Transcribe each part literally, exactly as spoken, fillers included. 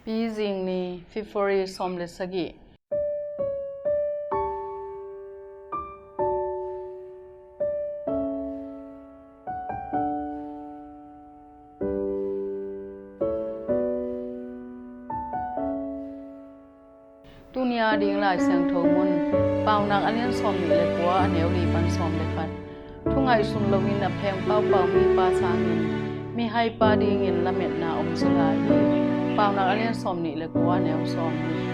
Pi Zing Ni, February sawm le sagih. Tuni a ding Lai Siangtho mun, Paunak a lian sawm nih le kua, a neu li pan sawm le khat. Thu ngaihsun loin a pheng paupau mipa sangin mihaipa dingin lametna om zaw lai hi. Paunak a lian sawm nih le kua, a neu sawm nih.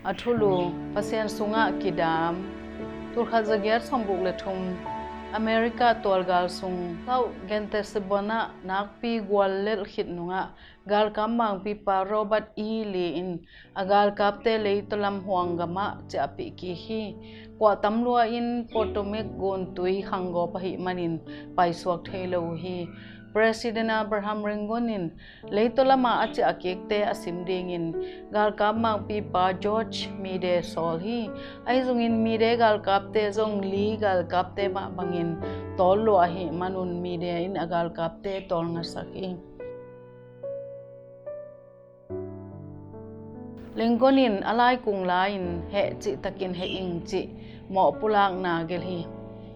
A thulu: Pasian sungah kidam. Tulkhat zagiat sawmguk le thum, America tualgal sung South Saskatchewan ah nakpi gual lelh khit nungah galkap mangpipa Robert E. Lee in a galkapte leitaw lam huang gamah ciahpih kik hi. Kuah tam lua in Potomac guntui khanggawp ahih manin paisuak thei lo uh hi. President Abraham Lincoln in leitaw lamah a ciahkikte a sim dingin galkap mangpipa George Meade sawl hi. Ahi zongin Meade galkapte zong Lee galkapte mah bangin tawl lua ahih manun Meade in a galkapte tawlngasak hi. Lincoln in a laikung la-in heh cihtakin heh ing cih mawh pulakna gelh hi.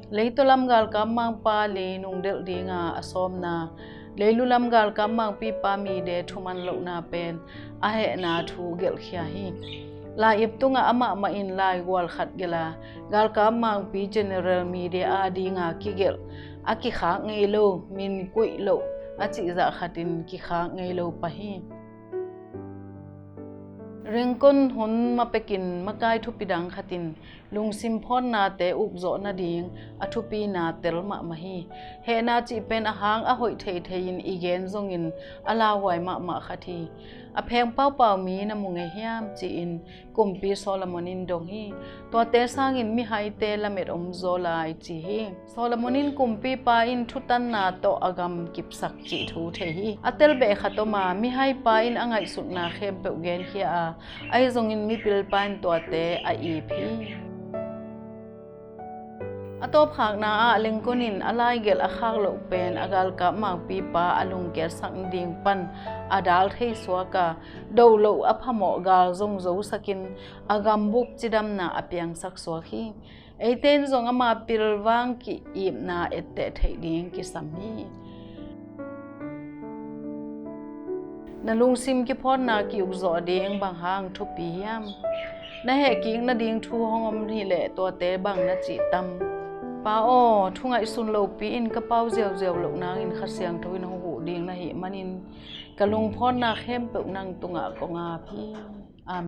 Leitaw lam galkap mangpa Lee nungdelh dinga a sawmna, leilu lam galkap mangpipa Meade thuman lohna pen a hehna thu gelhkhia hi. Lai-ip tungah amah mah in laigual khat gelh a, galkap mangpi General Meade a dinga kigelh, a kikhak ngei lo, min kuih loh a cihzah khatin kikhak ngei lo pah hi. Lincoln hun mapekin makai thupi dang khatin lungsim phawnnate ukzawh nading a thupina tel mahmah hi. Hehna cih pen a hang a hoih theithei-in i gen zongin a lauhuai mahmah khat hi. A pheng paupau mi na mu ngei hiam, ci-in Kumpi Solomon in dong hi. Tuate sangin mihaite lamet om zaw lai, ci hi. Solomon in kumpipa in thutanna tawh a gam kipsak cih thu thei hi. A telbeh khat om a, mihaipa in a ngaihsutna khempeuh genkhia a, ahi zongin mipilpa in tuate a ip hi. A tawpkhakna ah Lincoln in a laigelh a khak loh pen a galkap mangpipa a lungkiatsak nading pan a dal thei suak a, do loh a phamawh gal zong zosakin a gambup cidamna a piangsak suak hi. Eite in zong ama pilvang ki-ipna etteh theih ding kisam hi. Na lungsim kiphawnna ki-ukzawh ding bang hang thupi hiam? Na hehkik nading thu hong om hileh tuate bang na cih tam? Pa aw, thu ngaihsun lopi in ka pau ziauziau loh nangin Kha Siangtho in hong huh ding na hih manin ka lungphawnna khempeuh nang tungah kong ap hi.